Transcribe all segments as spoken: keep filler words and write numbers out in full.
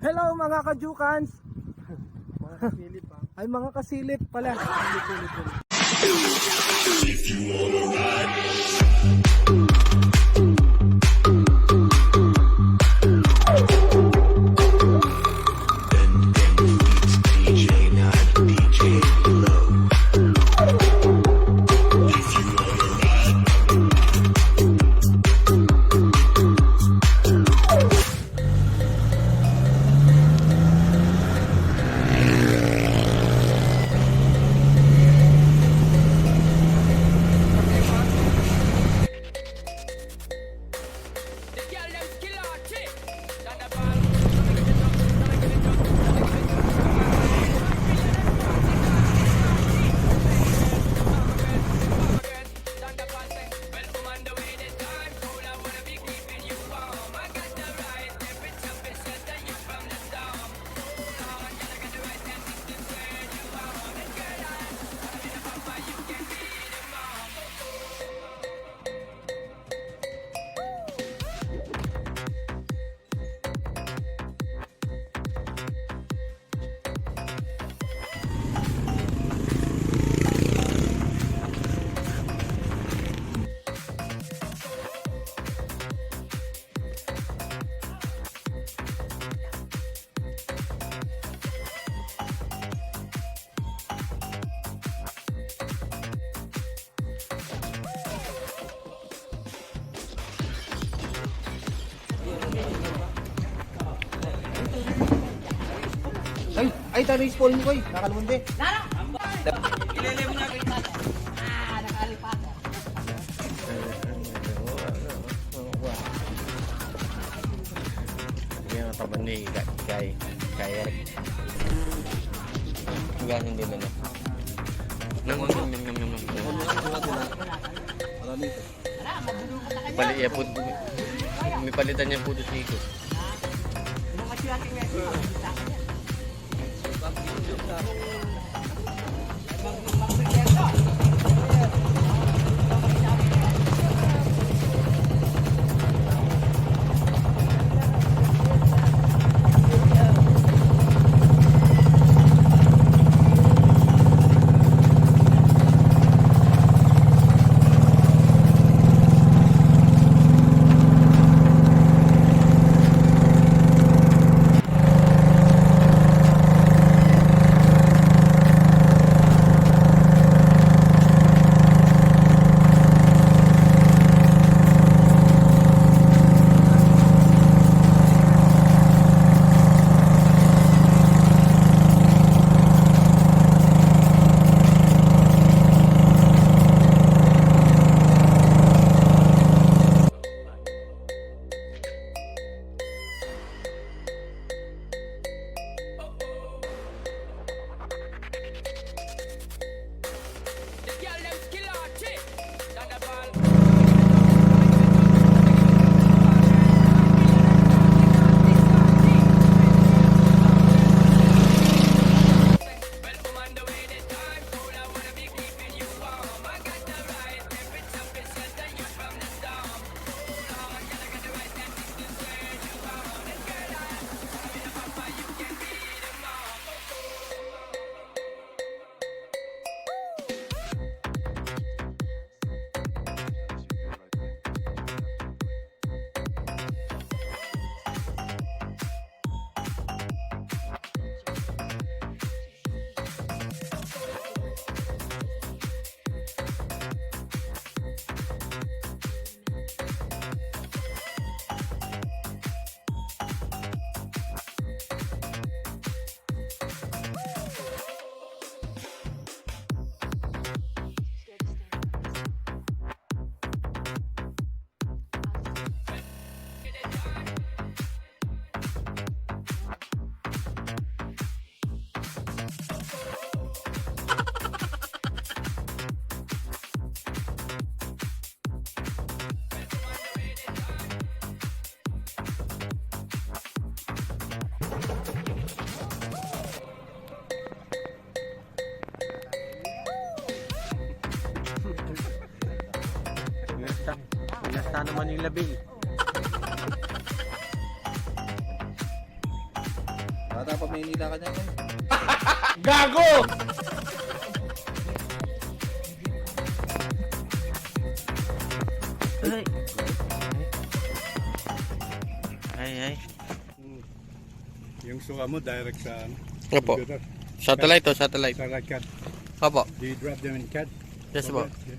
Hello, mga kajukans! Mga kasilip, ha? Ay, mga kasilip pala. Silip, silip, silip. Ay, ay, tara yung spoon mo, ay. Nakalundi. Yan ang taman ni Guy. Guy Eric. Ang ganyan din na. Nang, nang, nang, nang, nang, nang. Pali-, ya po, may palitan niya po doon sa ikot. Pinasta, pinasta na Manila Bay. Bata pa Maynila ka niyan, eh. Gago! Ay. Ay, ay. Yung suka mo, direct sa, ano, Opo. Computer. Satellite o, satellite. Satellite cad. Opo. Do you drop them in cad? Yes, po. Yeah.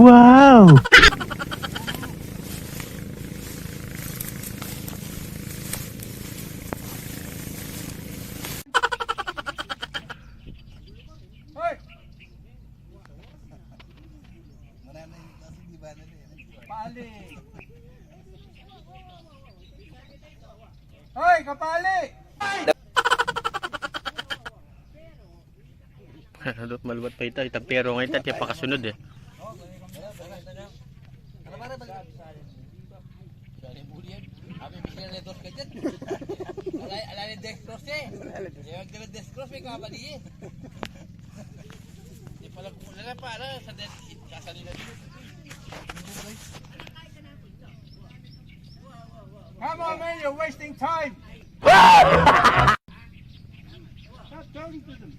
Wow! Hoy! Pali! Hoy, kapali! Malubat pa ita, itang pero nga ita, tiya pakasunod e. Ala, ala ni Dextrose. Ala ni Dextrose, e. Ala ni Dextrose, e, kapali e. Di pala kumulala pa, ala, sa dead, kasa nila dito. Come on, man, you're wasting time. Stop talking to them.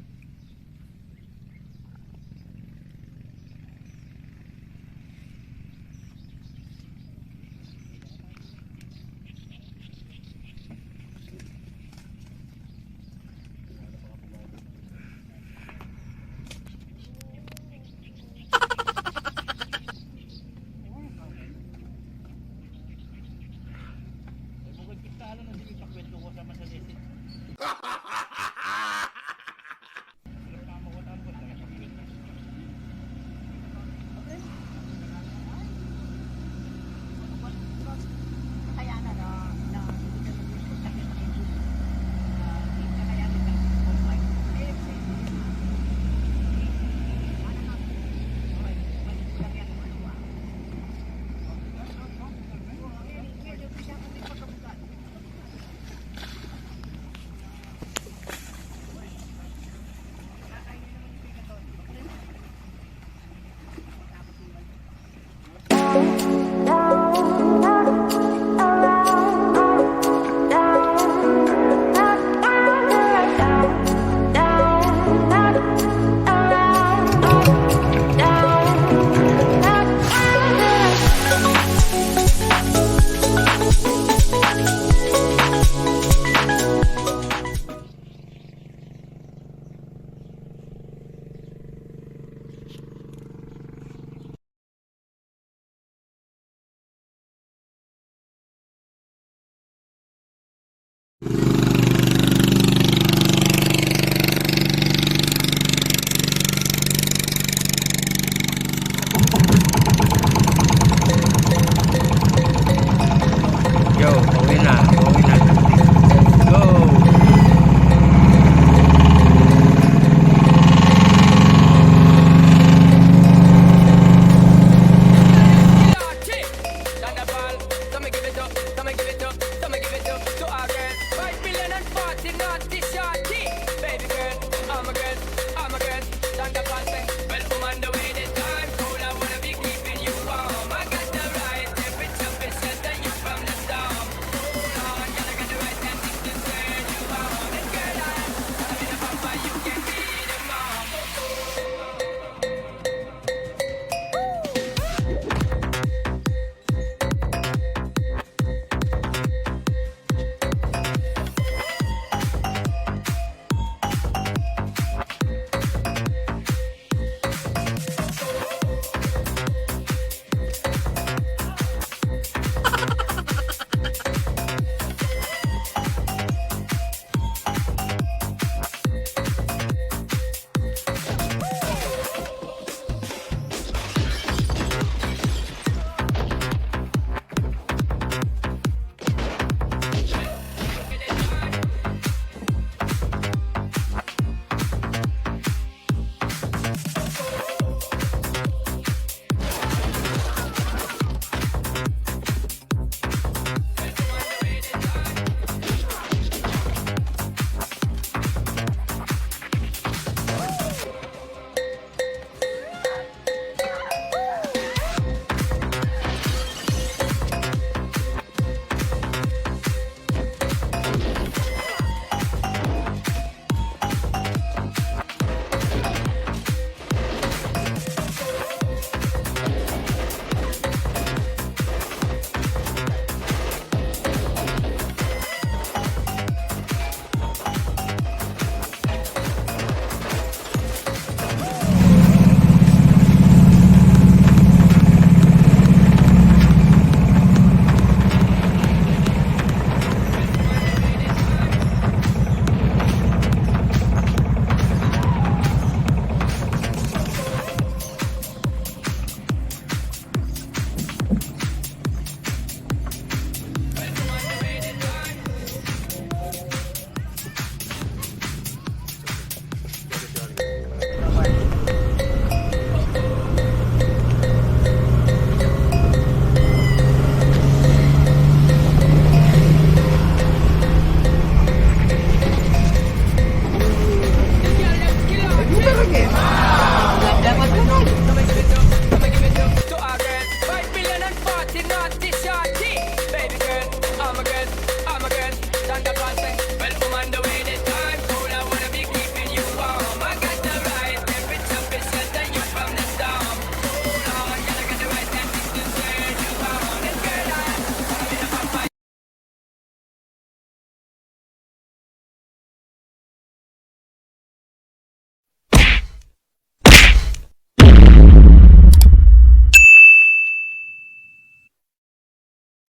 Yo, pauwi na, pauwi na. Let's go! Thunderball, come and give it up, come and give it up, come and give it up to our girls. Five million and forty naughty shorty. Baby girl, all my girls, all my girls. Thunderball say, well, I'm on the way this time. Cool, I wanna be keeping you warm. I got the right temperature to shelter you from the storm. Hold on, girl, I got the right tactics to turn you on. And girl, I, I'm in a bumper, you can be the mom. Five million and forty naughty shorty. Baby girl, all my girls, all my girls. Thunderball